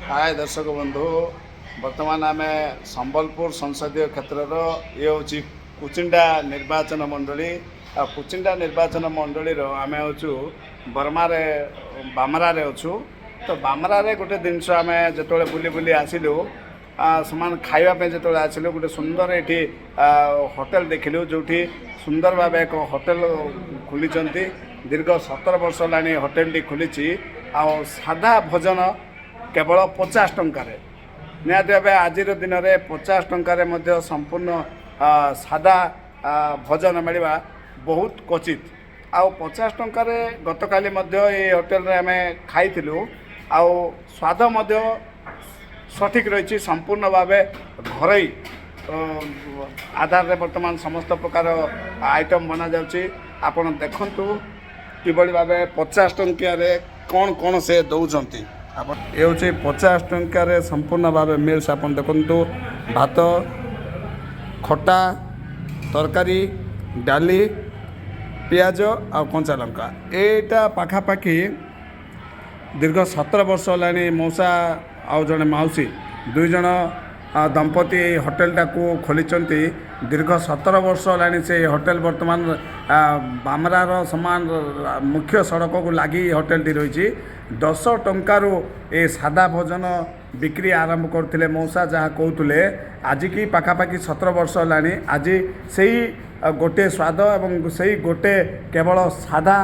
ହାଏ ଦର୍ଶକ ବନ୍ଧୁ, ବର୍ତ୍ତମାନ ଆମେ ସମ୍ବଲପୁର ସଂସଦୀୟ କ୍ଷେତ୍ରର ଇଏ ହେଉଛି କୁଚିଣ୍ଡା ନିର୍ବାଚନ ମଣ୍ଡଳୀ। ଆଉ କୁଚିଣ୍ଡା ନିର୍ବାଚନ ମଣ୍ଡଳୀର ଆମେ ହେଉଛୁ ବର୍ମାରେ, ବାମରାରେ ଅଛୁ। ତ ବାମରାରେ ଗୋଟେ ଜିନିଷ ଆମେ ଯେତେବେଳେ ବୁଲି ବୁଲି ଆସିଲୁ, ସମାନ ଖାଇବା ପାଇଁ ଯେତେବେଳେ ଆସିଲୁ, ଗୋଟେ ସୁନ୍ଦର ଏଠି ହୋଟେଲ ଦେଖିଲୁ, ଯେଉଁଠି ସୁନ୍ଦର ଭାବେ ଏକ ହୋଟେଲ ଖୋଲିଛନ୍ତି। ଦୀର୍ଘ 17 ବର୍ଷ ହେଲାଣି ହୋଟେଲଟି ଖୋଲିଛି ଆଉ ସାଧା ଭୋଜନ କେବଳ 50 ଟଙ୍କାରେ। ନିହାତି ଭାବେ ଆଜିର ଦିନରେ 50 ଟଙ୍କାରେ ମଧ୍ୟ ସମ୍ପୂର୍ଣ୍ଣ ସାଧା ଭୋଜନ ମିଳିବା ବହୁତ କ୍ୱଚିତ। ଆଉ 50 ଟଙ୍କାରେ ଗତକାଲି ମଧ୍ୟ ଏଇ ହୋଟେଲରେ ଆମେ ଖାଇଥିଲୁ ଆଉ ସ୍ୱାଦ ମଧ୍ୟ ସଠିକ୍ ରହିଛି। ସମ୍ପୂର୍ଣ୍ଣ ଭାବେ ଘରୋଇ ଆଧାରରେ ବର୍ତ୍ତମାନ ସମସ୍ତ ପ୍ରକାର ଆଇଟମ୍ ବନାଯାଉଛି। ଆପଣ ଦେଖନ୍ତୁ କିଭଳି ଭାବେ 50 ଟଙ୍କିଆରେ କ'ଣ କ'ଣ ସେ ଦେଉଛନ୍ତି। ଆପଣ ଏ ହେଉଛି 50 ଟଙ୍କାରେ ସମ୍ପୂର୍ଣ୍ଣ ଭାବେ ମିଲ୍ସ। ଆପଣ ଦେଖନ୍ତୁ, ଭାତ, ଖଟା, ତରକାରୀ, ଡାଲି, ପିଆଜ ଆଉ କଞ୍ଚା ଲଙ୍କା। ଏଇଟା ପାଖାପାଖି ଦୀର୍ଘ 17 ବର୍ଷ ହେଲାଣି ମଉସା ଆଉ ଜଣେ ମାଉସୀ, ଦୁଇ ଜଣ ଦମ୍ପତି ଏଇ ହୋଟେଲଟାକୁ ଖୋଲିଛନ୍ତି। ଦୀର୍ଘ 17 ବର୍ଷ ହେଲାଣି ସେ ହୋଟେଲ ବର୍ତ୍ତମାନ ବାମରାର ସମାନ ମୁଖ୍ୟ ସଡ଼କକୁ ଲାଗି ହୋଟେଲଟି ରହିଛି। 10 ଟଙ୍କାରୁ ଏ ସାଧା ଭୋଜନ ବିକ୍ରି ଆରମ୍ଭ କରୁଥିଲେ ମଉସା, ଯାହା କହୁଥିଲେ। ଆଜିକି ପାଖାପାଖି 17 ବର୍ଷ ହେଲାଣି, ଆଜି ସେଇ ଗୋଟିଏ ସ୍ୱାଦ ଏବଂ ସେଇ ଗୋଟେ କେବଳ ସାଧା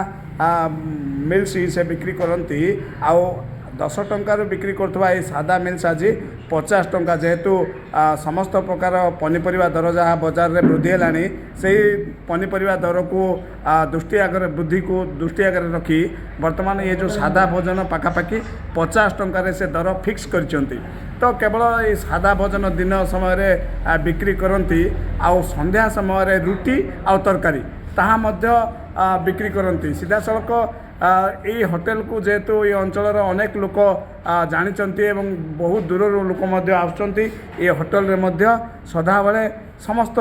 ମିଲ୍ସ ହିଁ ସେ ବିକ୍ରି କରନ୍ତି। ଆଉ 10 ଟଙ୍କାରୁ ବିକ୍ରି କରୁଥିବା ଏଇ ସାଧା ମିଲ୍ସ ଆଜି 50 ଟଙ୍କା। ଯେହେତୁ ସମସ୍ତ ପ୍ରକାର ପନିପରିବା ଦର ଯାହା ବଜାରରେ ବୃଦ୍ଧି ହେଲାଣି, ସେଇ ପନିପରିବା ଦରକୁ ଦୃଷ୍ଟି ଆଗରେ, ବୃଦ୍ଧିକୁ ଦୃଷ୍ଟି ଆଗରେ ରଖି ବର୍ତ୍ତମାନ ଏ ଯେଉଁ ସାଧା ଭୋଜନ ପାଖାପାଖି 50 ଟଙ୍କାରେ ସେ ଦର ଫିକ୍ସ କରିଛନ୍ତି। ତ କେବଳ ଏଇ ସାଧା ଭୋଜନ ଦିନ ସମୟରେ ବିକ୍ରି କରନ୍ତି ଆଉ ସନ୍ଧ୍ୟା ସମୟରେ ରୁଟି ଆଉ ତରକାରୀ ତାହା ମଧ୍ୟ ବିକ୍ରି କରନ୍ତି। ସିଧାସଳଖ ଏଇ ହୋଟେଲକୁ ଯେହେତୁ ଏଇ ଅଞ୍ଚଳର ଅନେକ ଲୋକ ଜାଣିଛନ୍ତି ଏବଂ ବହୁତ ଦୂରରୁ ଲୋକ ମଧ୍ୟ ଆସୁଛନ୍ତି, ଏ ହୋଟେଲରେ ମଧ୍ୟ ସଦାବେଳେ ସମସ୍ତ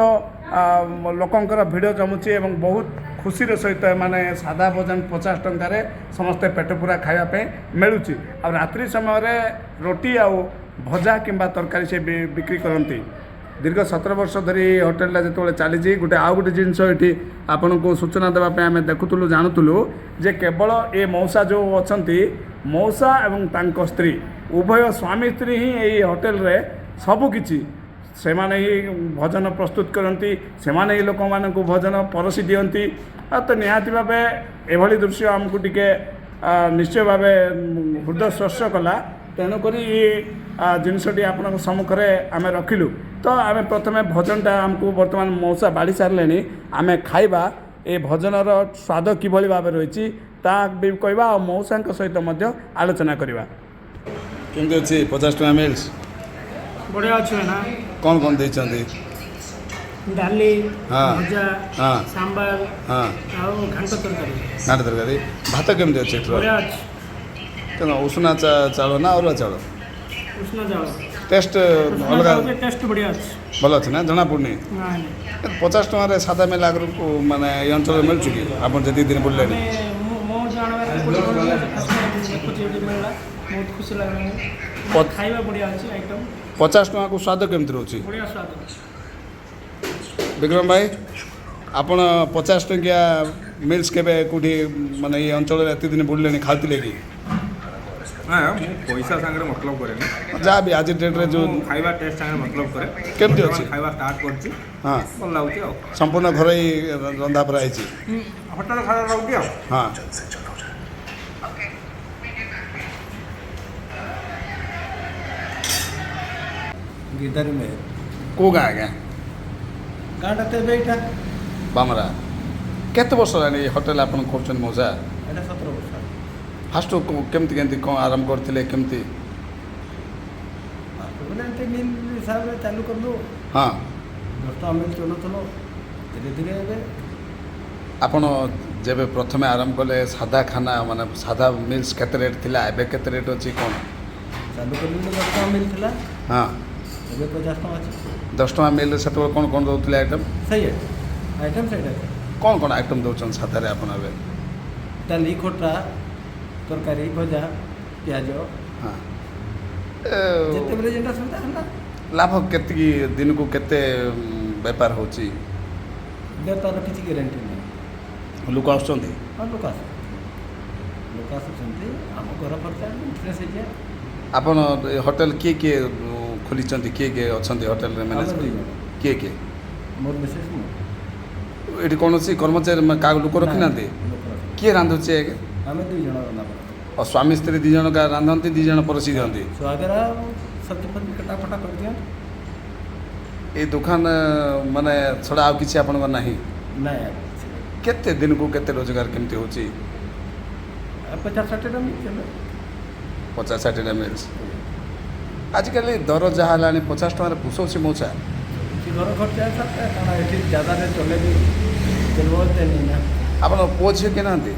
ଲୋକଙ୍କର ଭିଡ଼ ଜମୁଛି ଏବଂ ବହୁତ ଖୁସିର ସହିତ ଏମାନେ ସାଧା ଭୋଜନ 50 ଟଙ୍କାରେ ସମସ୍ତେ ପେଟ ପୂରା ଖାଇବା ପାଇଁ ମିଳୁଛି। ଆଉ ରାତ୍ରି ସମୟରେ ରୁଟି ଆଉ ଭଜା କିମ୍ବା ତରକାରୀ ସେ ବିକ୍ରି କରନ୍ତି। ଦୀର୍ଘ 17 ବର୍ଷ ଧରି ଏ ହୋଟେଲଟା ଯେତେବେଳେ ଚାଲିଛି, ଗୋଟେ ଆଉ ଗୋଟେ ଜିନିଷ ଏଠି ଆପଣଙ୍କୁ ସୂଚନା ଦେବା ପାଇଁ ଆମେ ଦେଖୁଥିଲୁ, ଜାଣୁଥିଲୁ ଯେ କେବଳ ଏ ମଉସା ଯେଉଁ ଅଛନ୍ତି, ମଉସା ଏବଂ ତାଙ୍କ ସ୍ତ୍ରୀ, ଉଭୟ ସ୍ୱାମୀ ସ୍ତ୍ରୀ ହିଁ ଏଇ ହୋଟେଲରେ ସବୁକିଛି। ସେମାନେ ହିଁ ଭୋଜନ ପ୍ରସ୍ତୁତ କରନ୍ତି, ସେମାନେ ହିଁ ଲୋକମାନଙ୍କୁ ଭୋଜନ ପରସି ଦିଅନ୍ତି। ଆଉ ତ ନିହାତି ଭାବେ ଏଭଳି ଦୃଶ୍ୟ ଆମକୁ ଟିକେ ନିଶ୍ଚୟ ଭାବେ ହୃଦୟ ସ୍ପର୍ଶ କଲା। ତେଣୁକରି ଏ ଜିନିଷଟି ଆପଣଙ୍କ ସମ୍ମୁଖରେ ଆମେ ରଖିଲୁ। ତ ଆମେ ପ୍ରଥମେ ଭୋଜନଟା ଆମକୁ ବର୍ତ୍ତମାନ ମଉସା ବାଢ଼ି ସାରିଲେଣି, ଆମେ ଖାଇବା। ଏ ଭୋଜନର ସ୍ୱାଦ କିଭଳି ଭାବେ ରହିଛି ତା ବି କହିବା ଆଉ ମଉସାଙ୍କ ସହିତ ମଧ୍ୟ ଆଲୋଚନା କରିବା। କେମିତି ଅଛି 50 ଟଙ୍କା ମିଲ୍ସ? ବଢ଼ିଆ ଅଛି ଭାଇନା। କ'ଣ କ'ଣ ଦେଇଛନ୍ତି? ଡାଲି, ଭଜା, ସାମ୍ବାର ଆଉ ଘାଣ୍ଟ ତରକାରୀ। ଘାଣ୍ଟ ତରକାରୀ। ଭାତ କେମିତି ଅଛି ଏଠିର? ବଢ଼ିଆ ଅଛି। ତେଣୁ ଉଷୁନା ଚାଉଳ ନା ଅରୁଆ ଚାଉଳ? ଉଷୁନା ଚାଉଳ। ଟେଷ୍ଟ ଉଷୁନା ଅଲଗା? ଚାଉଳ ଟେଷ୍ଟ ବଢ଼ିଆ ଅଛି। ଭଲ ଅଛି ନା ଜଣାପଡ଼ୁନି? ନାଇଁ। 50 ଟଙ୍କାରେ ସାଧା ମିଲ୍ ଆଗରୁ ମାନେ ଏଇ ଅଞ୍ଚଳରେ ମିଳୁଛି କି, ଆପଣ ଯେତିକି ଦିନ ବୁଲିଲେଣି? ଆମେ ମୋ ଜାଣିବାରେ ଫାଷ୍ଟ ଦେଖୁଛି ଏଠି ମିଳିଲା, ବହୁତ ଖୁସି ଲାଗିଲାଣି। ଖାଇବା ବଢ଼ିଆ ଅଛି ଆଇଟମ୍। 50 ଟଙ୍କାକୁ ସ୍ୱାଦ କେମିତି ରହୁଛି? ବଢ଼ିଆ ସ୍ୱାଦ ଅଛି। ବିକ୍ରମ ଭାଇ, ଆପଣ 50 ଟଙ୍କିଆ ମିଲ୍ସ କେବେ କେଉଁଠି ମାନେ ଏଇ ଅଞ୍ଚଳରେ ଏତେ ଦିନ ବୁଲିଲେଣି ଖାଉଥିଲେ କି? ନା, ମୁଁ ପଇସା ସାଙ୍ଗରେ ମତଲବ କରେନି। ଯାହା ବି ଆଜି ଡେଟ୍ରେ ଯେଉଁ ମୁଁ ଖାଇବା ଟେଷ୍ଟ ସାଙ୍ଗରେ ମତଲବ କରେ। କେମିତି ଅଛି? ବର୍ତ୍ତମାନ ଖାଇବା ଷ୍ଟାର୍ଟ କରିଛି। ଭଲ ଲାଗୁଛି। ଆଉ ସମ୍ପୂର୍ଣ୍ଣ ଘରୋଇ ରନ୍ଧା ପରା ହେଇଛି। ହୋଟେଲ ଖାଇବା ଲାଗୁଛି ଆଉ। ଗିରିଧାରୀ ମେହେର। କେଉଁ ଗାଁ ଆଜ୍ଞା? ଗାଁଟା ତ ଏବେ ଏଇଟା। ବାମରା। କେତେ ବର୍ଷ ହେଲାଣି ଏ ହୋଟେଲ ଆପଣ କରୁଛନ୍ତି ମଉସା? ଏଇଟା 17 ବର୍ଷ। ଫାଷ୍ଟ କେମିତି କେମିତି କ'ଣ ଆରମ୍ଭ କରିଥିଲେ, କେମିତି? ବୋଲେ ଏମିତି ମିଲ୍ ହିସାବରେ ଚାଲୁ କଲୁ। 10 ଟଙ୍କା ମିଲ୍ ଚଲୁଥିଲୁ, ଧୀରେ ଧୀରେ ଏବେ ଆପଣ ଯେବେ ପ୍ରଥମେ ଆରମ୍ଭ କଲେ ସାଧା ଖାନା, ମାନେ ସାଧା ମିଲ୍ସ କେତେ ରେଟ୍ ଥିଲା, ଏବେ କେତେ ରେଟ୍ ଅଛି କ'ଣ? ଚାଲୁ କଲୁ ତ 10 ଟଙ୍କା ମିଲ୍ ଥିଲା। ଏବେ 50 ଟଙ୍କା ଅଛି। 10 ଟଙ୍କା ମିଲ୍ରେ ସେତେବେଳେ କ'ଣ କ'ଣ ଦେଉଥିଲେ ଆଇଟମ୍? ସେଇ ଆଇଟମ୍ ସେଇଟା। କ'ଣ କ'ଣ ଆଇଟମ୍ ଦେଉଛନ୍ତି ସାଧାରେ ଆପଣ ଏବେ? ଡାଲି, ଖଟା, ତରକାରୀ, ଭଜା, ପିଆଜ। ଯେତେବେଳେ ଯେନ୍ଟା ସୁବିଧା ହେଲା। ଲାଭ କେତିକି, ଦିନକୁ କେତେ ବେପାର ହେଉଛି? ବେପାର କିଛି ଗ୍ୟାରେଣ୍ଟି ନାହିଁ। ଲୋକ ଆସୁଛନ୍ତି? ହଁ, ଲୋକ ଆସୁଛନ୍ତି। ଆମ ଘର ଖର୍ଚ୍ଚ ଇଣ୍ଟରେଷ୍ଟ ହେଇଯାଏ। ଆପଣ ଏ ହୋଟେଲ କିଏ କିଏ ଖୋଲିଛନ୍ତି? କିଏ କିଏ ଅଛନ୍ତି ହୋଟେଲରେ ମ୍ୟାନେଜ? ଆମେ 2 ଜଣ। କିଏ କିଏ? ମୋର ମିସେସ୍, ମୁଁ। ଏଠି କୌଣସି କର୍ମଚାରୀ, କାହା ଲୋକ ରଖିନାହାନ୍ତି? ଲୋକ ରଖିନାହାନ୍ତି। କିଏ ରାନ୍ଧୁଛି ଆଜ୍ଞା? ଆମେ 2 ଜଣ ରନ୍ଧା ବଢ଼ା। ଆଉ ସ୍ୱାମୀ ସ୍ତ୍ରୀ 2 ଜଣ ରାନ୍ଧନ୍ତି, 2 ଜଣ ପରସି ଦିଅନ୍ତି? ସୁଆଗରା ସବଜି ଫବଜି କଟା ଫଟା କରିଦିଅନ୍ତି। ଏଇ ଦୋକାନ ମାନେ ଛଡ଼ା ଆଉ କିଛି ଆପଣଙ୍କର ନାହିଁ? ନାଇଁ, ଆଉ କିଛି ନାହିଁ। କେତେ ଦିନକୁ କେତେ ରୋଜଗାର କେମିତି ହେଉଛି? ଆଉ 50-60 ଟଙ୍କା ମିଳୁଛି ଏବେ। 50-60ଟା ମିଲ୍ସ। ଆଜିକାଲି ଦର ଯାହା ହେଲାଣି, 50 ଟଙ୍କାରେ ପୋଷଉଛି ମଉସା? କିଛି ଘର ଖର୍ଚ୍ଚ ସାର୍, କାରଣ ଏଠି ଜାଗାରେ ଚଲେ ବି ଚଳିବ ନେଇ ନା। ଆପଣଙ୍କ ପୁଅ ଝିଅ କିଏ ନାହାନ୍ତି?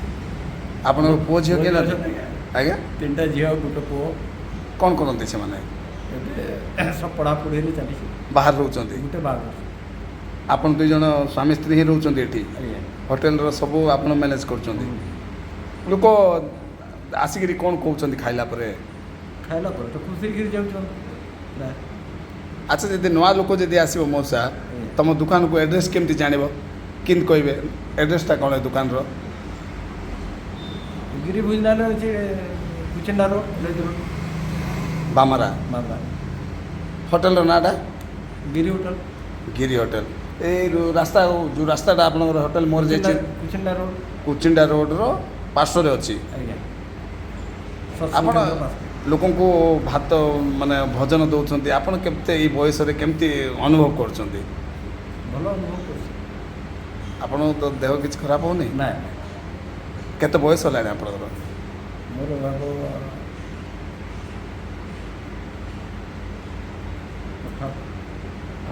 ଆପଣଙ୍କ ପୁଅ ଝିଅ କିଏ ନାହାନ୍ତି ଆଜ୍ଞା? ତିନିଟା ଝିଅ, ଗୋଟେ ପୁଅ। କ'ଣ କରନ୍ତି ସେମାନେ? ଏବେ ସବୁ ପଢ଼ାପଢ଼ିରେ ଚାଲିଛି। ବାହାରେ ରହୁଛନ୍ତି? ଗୋଟେ ବାହାଘର। ଆପଣ 2 ଜଣ ସ୍ୱାମୀ ସ୍ତ୍ରୀ ହିଁ ରହୁଛନ୍ତି ଏଠି? ଆଜ୍ଞା। ହୋଟେଲର ସବୁ ଆପଣ ମ୍ୟାନେଜ୍ କରୁଛନ୍ତି। ଲୋକ ଆସିକିରି କ'ଣ କହୁଛନ୍ତି ଖାଇଲା ପରେ? ଖାଇଲା ପରେ ତ ଖୁସି ହେଇକିରି ଯାଉଛନ୍ତି ପ୍ରାୟ। ଆଚ୍ଛା, ଯଦି ନୂଆ ଲୋକ ଯଦି ଆସିବ ମଉସା ତମ ଦୋକାନକୁ, ଆଡ୍ରେସ୍ କେମିତି ଜାଣିବ? କେମିତି କହିବେ ଆଡ୍ରେସ୍ଟା କ'ଣ ଏ ଦୋକାନର? ଗିରି ଭୋଜନାଳୟ ଅଛି, କୁଚିଣ୍ଡା ରୋଡ଼, ରୋଡ଼। ବାମରା। ବାବା। ହୋଟେଲର ନାଁଟା? ଗିରି ହୋଟେଲ। ଗିରି ହୋଟେଲ। ଏଇ ରାସ୍ତା, ଯେଉଁ ରାସ୍ତାଟା ଆପଣଙ୍କର ହୋଟେଲ ମୋର ଯାଇଛି। କୁଚିଣ୍ଡା ରୋଡ଼। କୁଚିଣ୍ଡା ରୋଡ଼ର ପାର୍ଶ୍ୱରେ ଅଛି। ଆଜ୍ଞା। ଆପଣ ଲୋକଙ୍କୁ ଭାତ ମାନେ ଭୋଜନ ଦେଉଛନ୍ତି, ଆପଣ କେତେ ଏଇ ବୟସରେ କେମିତି ଅନୁଭବ କରୁଛନ୍ତି? ଭଲ ଅନୁଭବ କରୁଛି। ଆପଣଙ୍କ ତ ଦେହ କିଛି ଖରାପ ହେଉନି? ନାଇଁ। କେତେ ବୟସ ହେଲାଣି ଆପଣଙ୍କର? ମୋର ହେବ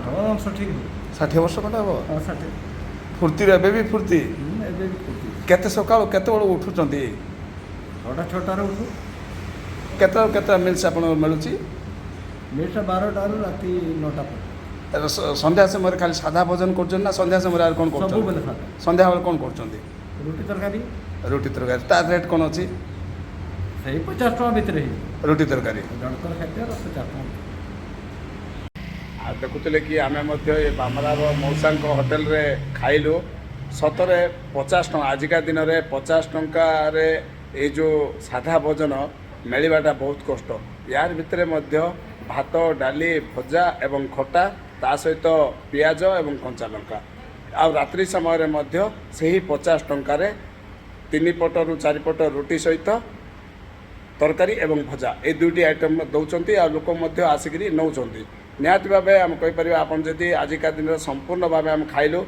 58 ଠିକ୍। 60 ବର୍ଷ ଖଣ୍ଡେ ହେବ? ହଁ, 60। ଫୁର୍ତ୍ତିରେ, ଏବେ ବି ଫୁର୍ତ୍ତି? ଏବେ ବି ଫୁର୍ତ୍ତି। କେତେ ସକାଳୁ କେତେବେଳକୁ ଉଠୁଛନ୍ତି? 6ଟା, 6ଟାରେ ଉଠୁ। କେତେଟା କେତେଟା ମିଲ୍ସ ଆପଣଙ୍କୁ ମିଳୁଛି? ମିଲ୍ସଟା 12ଟାରୁ ରାତି 9ଟା ପର୍ଯ୍ୟନ୍ତ। ସନ୍ଧ୍ୟା ସମୟରେ ଖାଲି ସାଧା ଭୋଜନ କରୁଛନ୍ତି ନା ସନ୍ଧ୍ୟା ସମୟରେ ଆଉ କ'ଣ କରୁଛନ୍ତି? ସବୁବେଳେ ସାଧା। ସନ୍ଧ୍ୟାବେଳେ କ'ଣ କରୁଛନ୍ତି? ରୁଟି ତରକାରୀ। ରୁଟି ତରକାରୀ, ତା ରେଟ୍ କ'ଣ ଅଛି? ସେଇ 50 ଟଙ୍କା ଭିତରେ ହେଇଯିବ। ରୁଟି ତରକାରୀ? ଜଣଙ୍କର ଖାଦ୍ୟ 50 ଟଙ୍କା। ଆଉ ଦେଖୁଥିଲେ କି ଆମେ ମଧ୍ୟ ଏ ବାମରାର ମଉସାଙ୍କ ହୋଟେଲରେ ଖାଇଲୁ। ସତରେ 50 ଟଙ୍କା, ଆଜିକା ଦିନରେ 50 ଟଙ୍କାରେ ଏଇ ଯେଉଁ ସାଧା ଭୋଜନ ମିଳିବାଟା ବହୁତ କଷ୍ଟ। ୟାର ଭିତରେ ମଧ୍ୟ ଭାତ, ଡାଲି, ଭଜା ଏବଂ ଖଟା, ତା ସହିତ ପିଆଜ ଏବଂ କଞ୍ଚା ଲଙ୍କା। ଆଉ ରାତ୍ରି ସମୟରେ ମଧ୍ୟ ସେହି 50 ଟଙ୍କାରେ 3 ପଟରୁ 4 ପଟ ରୁଟି ସହିତ ତରକାରୀ ଏବଂ ଭଜା, ଏ ଦୁଇଟି ଆଇଟମ୍ ଦେଉଛନ୍ତି। ଆଉ ଲୋକ ମଧ୍ୟ ଆସିକିରି ନେଉଛନ୍ତି। ନିହାତି ଭାବେ ଆମେ କହିପାରିବା, ଆପଣ ଯଦି ଆଜିକା ଦିନରେ ସମ୍ପୂର୍ଣ୍ଣ ଭାବେ ଆମେ ଖାଇଲୁ,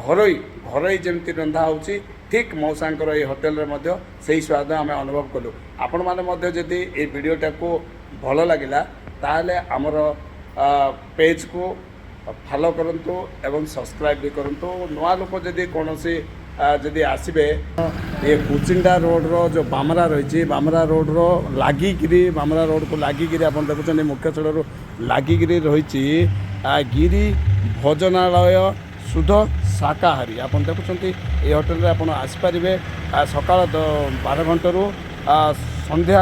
ଘରୋଇ ଘରୋଇ ଯେମିତି ରନ୍ଧା ହେଉଛି, ଠିକ୍ ମଉସାଙ୍କର ଏଇ ହୋଟେଲରେ ମଧ୍ୟ ସେଇ ସ୍ୱାଦ ଆମେ ଅନୁଭବ କଲୁ। ଆପଣମାନେ ମଧ୍ୟ ଯଦି ଏଇ ଭିଡ଼ିଓଟାକୁ ଭଲ ଲାଗିଲା, ତାହେଲେ ଆମର ପେଜ୍କୁ ଫଲୋ କରନ୍ତୁ ଏବଂ ସବସ୍କ୍ରାଇବ୍ ବି କରନ୍ତୁ। ନୂଆ ଲୋକ ଯଦି କୌଣସି ଯଦି ଆସିବେ, ଏ କୁଚିଣ୍ଡା ରୋଡ଼ର ଯେଉଁ ବାମରା ରହିଛି, ବାମରା ରୋଡ଼ର ଲାଗିକିରି, ବାମରା ରୋଡ଼କୁ ଲାଗିକିରି ଆପଣ ଦେଖୁଛନ୍ତି, ମୁଖ୍ୟ ସଡ଼କରୁ ଲାଗିକିରି ରହିଛି ଗିରି ଭୋଜନାଳୟ, ଶୁଦ୍ଧ ଶାକାହାରୀ। ଆପଣ ଦେଖୁଛନ୍ତି, ଏଇ ହୋଟେଲରେ ଆପଣ ଆସିପାରିବେ। ସକାଳ 12 ଘଣ୍ଟାରୁ ସନ୍ଧ୍ୟା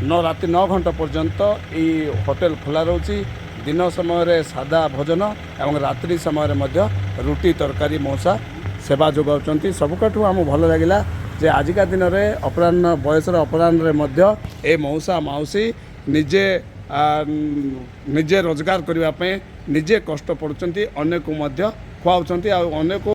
9, ରାତି 9 ଘଣ୍ଟା ପର୍ଯ୍ୟନ୍ତ ଏଇ ହୋଟେଲ ଖୋଲା ରହୁଛି। ଦିନ ସମୟରେ ସାଦା ଭୋଜନ ଏବଂ ରାତ୍ରି ସମୟରେ ମଧ୍ୟ ରୁଟି ତରକାରୀ ମଉସା ସେବା ଯୋଗାଉଛନ୍ତି। ସବୁଠାରୁ ଆମକୁ ଭଲ ଲାଗିଲା ଯେ ଆଜିକା ଦିନରେ ଅପରାହ୍ନ ବୟସର ଅପରାହ୍ନରେ ମଧ୍ୟ ଏ ମଉସା ମାଉସୀ ନିଜେ ରୋଜଗାର କରିବା ପାଇଁ ନିଜେ କଷ୍ଟ ପଡ଼ୁଛନ୍ତି, ଅନ୍ୟକୁ ମଧ୍ୟ ଖୁଆଉଛନ୍ତି ଆଉ ଅନ୍ୟକୁ